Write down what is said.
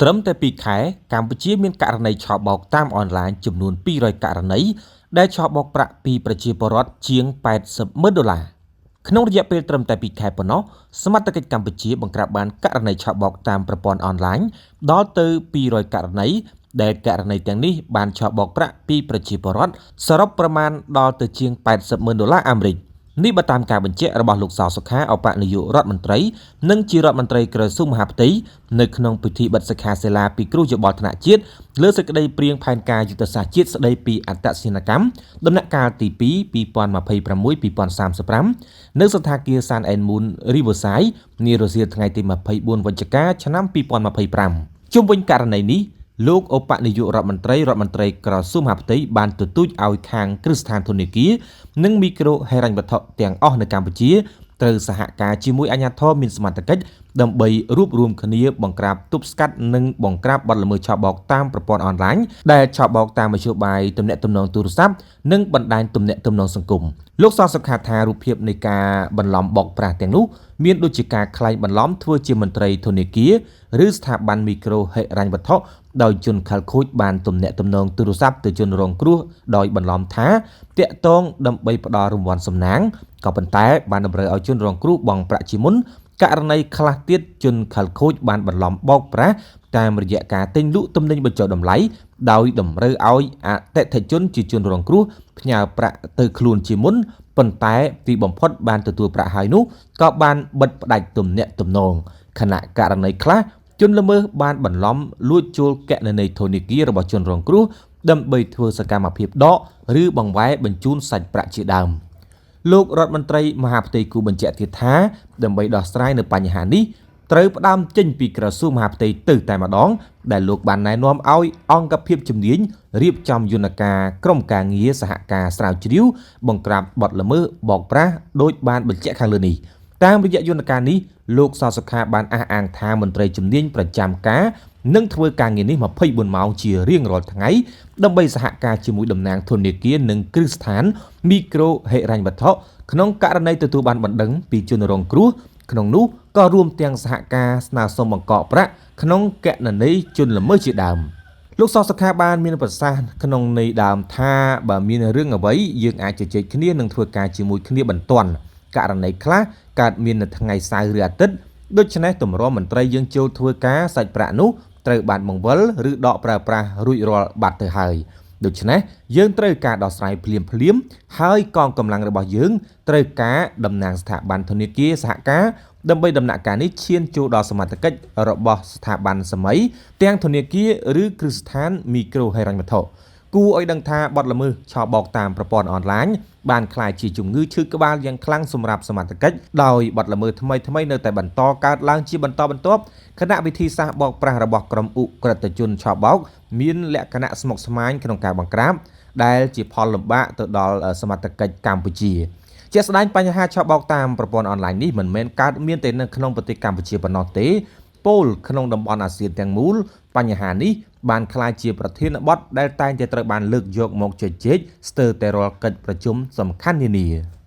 ត្រឹមតែ2ខែកម្ពុជាមានករណីឆបោកតាមអនឡាញចំនួន200ករណីដែលឆបោកប្រាក់ពីប្រជាពលរដ្ឋជាង80ម៉ឺនដុល្លារក្នុងរយៈពេលត្រឹមតែ2ខែប៉ុណ្ណោះសមត្ថកិច្ចកម្ពុជាបង្ក្រាបបានករណីឆបោកតាមប្រព័ន្ធអនឡាញដល់ទៅ200ករណីដែលករណីទាំងនេះបានឆបោកប្រាក់ពីប្រជាពលរដ្ឋសរុបប្រមាណដល់ទៅជាង80ម៉ឺនដុល្លារអាមេរិកនេះបើតាមការបញ្ជាក់របស់លោកសសុខាឧបនាយករដ្ឋមន្ត្រីនិងជារដ្ឋមន្ត្រីក្រសួងមហាផ្ទៃនៅក្នុងពិធីបិទសិក្ខាសាលាពិគ្រោះយោបល់ថ្នាក់ជាតិលើសេចក្តីព្រាងផែនការយុទ្ធសាស្ត្រជាតិស្តីពីអត្តសញ្ញាណកម្មដំណាក់កាលទី2 2026-2035នៅសណ្ឋាគារសានអែនមូនរីវើសាយនារសៀលថ្ងៃទី24វិច្ឆិកាឆ្នាំ2025ជុំវិញករណីនេះលោកឧបនាយករដ្ឋមន្ត្រីរដ្ឋមន្ត្រីក្រសួងមហាផ្ទៃបានទទូចឲ្យខាងគ្រឹះស្ថានធនាគារនិងមីក្រូហិរញ្ញវត្ថុទាំងអស់នៅកម្ពុជាត្រូវសហការជាមួយអាជ្ញាធរមានសមត្ថកិច្ចដើម្បីរួបរวมគ្នាបង្ក្រាបទប់ស្កាត់និងបង្ក្រាបបទល្មើសឆបោកតាមប្រព័ន្ធអនឡាញដែលឆបោកតាមមធ្យោបាយទំនាក់ទំនងទូរស័ព្ទនិងបណ្ដាញទំនាក់ទំនងសង្គមលោកសសុខាថារូបភាពនៃការបន្លំបោកប្រាស់ទាំងនោះមានដូចជាការក្លែងបន្លំធ្វើជាមន្ត្រីធនាគារឬស្ថាប័នមីក្រូហិរញ្ញវត្ថុដោយជនខិលខូចបានទំនាក់ទំនងទូរស័ព្ទទៅជនរងគ្រោះដោយបន្លំថាតាក់ទងដើម្បីផ្ដល់រង្វាន់សំណាងក៏ប៉ុន្តែបានតម្រូវឲ្យជនរងគ្រោះបង់ប្រាក់ជាមុនករណីខ្លះទៀតជនខិលខូចបានបន្លំបោកប្រាស់តាមរយៈការទិញលក់ទំនិញបញ្ចុះតម្លៃដោយតម្រូវឲ្យអតិថិជនជាជនរងគ្រោះផ្ញើប្រាក់ទៅខ្លួនជាមុនប៉ុន្តែទីបំផុតបានទទួលប្រាក់ហើយនោះក៏បានបិទផ្ដាច់ទំនាក់ទំនងខណៈករណីខ្លះជនល្មើសបានបន្លំលួចចូលគណនីធនាគាររបស់ជនរងគ្រោះដើម្បីធ្វើសកម្មភាពដកឬបង្វែរបញ្ជូនសាច់ប្រាក់ជាដើមលោករដ្ឋមន្ត្រីមហាផ្ទៃគូបញ្ជាក់ទៀតថាដើម្បីដោះស្រាយនៅបញ្ហានេះត្រូវផ្ដើមចេញពីក្រសួងមហាផ្ទៃទៅតែម្ដងដែលលោកបានណែនាំឲ្យអង្គភាពជំនាញរៀបចំយន្តការក្រុមការងារសហការស្រាវជ្រាវបង្ក្រាបបទល្មើសបោកប្រាស់ដោយបានបញ្ជាក់ខាងលើនេះតាមរយៈយន្តការនេះលោកសសុខាបានអះអាងថាមន្ត្រីជំនាញប្រចាំការនឹងធ្វើការងារនេះ24ម៉ោងជារៀងរាល់ថ្ងៃដើម្បីសហការជាមួយតំណាងធនាគារនិងគ្រឹះស្ថានមីក្រូហិរញ្ញវត្ថុក្នុងករណីទទួលបានបណ្ដឹងពីជនរងគ្រោះក្នុងនោះក៏រួមទាំងសហការស្នើសុំបង្កកប្រាក់ក្នុងកណន័យជនល្មើសជាដើមលោកសសុខាបានមានប្រសាសន៍ក្នុងន័យដើមថាបើមានរឿងអ្វីយើងអាចជជែកគ្នានិងធ្វើការជាមួយគ្នាបន្ទាន់ករណីខ្លះកើតមាននៅថ្ងៃសៅរ៍ឬអាទិត្យដូច្នេះទម្រាំមន្ត្រីយើងចូលធ្វើការសាច់ប្រាក់នោះត្រូវបានបង្វិលឬដកប្រើប្រាស់រួចរាល់បាត់ទៅហើយដូច្នេះយើងត្រូវការដោះស្រាយភ្លាមភ្លាមហើយកងកម្លាំងរបស់យើងត្រូវការតំណាងស្ថាប័នធនាគារសហការដើម្បីដំណាក់កាលនេះឈានចូលដល់សមត្ថកិច្ចរបស់ស្ថាប័នសម័យទាំងធនាគារឬគ្រឹះស្ថានមីក្រូហិរញ្ញវត្ថុគួរឲ្យដឹងថាបទល្មើសឆបោកតាមប្រព័ន្ធអនឡាញបានក្លាយជាជំងឺឈឺក្បាលយ៉ាងខ្លាំងសម្រាប់សមត្ថកិច្ចដោយបទល្មើសថ្មីៗនៅតែបន្តកើតឡើងជាបន្តបន្ទាប់ខណៈវិធីសាស្ត្របោកប្រាស់របស់ក្រុមឧក្រិដ្ឋជនឆបោកមានលក្ខណៈស្មុគស្មាញក្នុងការបង្ក្រាបដែលជាផលលំបាកទៅដល់សមត្ថកិច្ចកម្ពុជាជាក់ស្ដែងបញ្ហាឆបោកតាមប្រព័ន្ធអនឡាញនេះមិនមែនកើតមានតែនៅក្នុងប្រទេសកម្ពុជាប៉ុណ្ណោះទេពោលក្នុងតំបន់អាស៊ានទាំងមូលបញ្ហានេះបានក្លាយជាប្រធានបទដែលតែងតែត្រូវបានលើកយកមកជជែកស្ទើរតែរាល់កិច្ចប្រជុំសំខាន់នានា។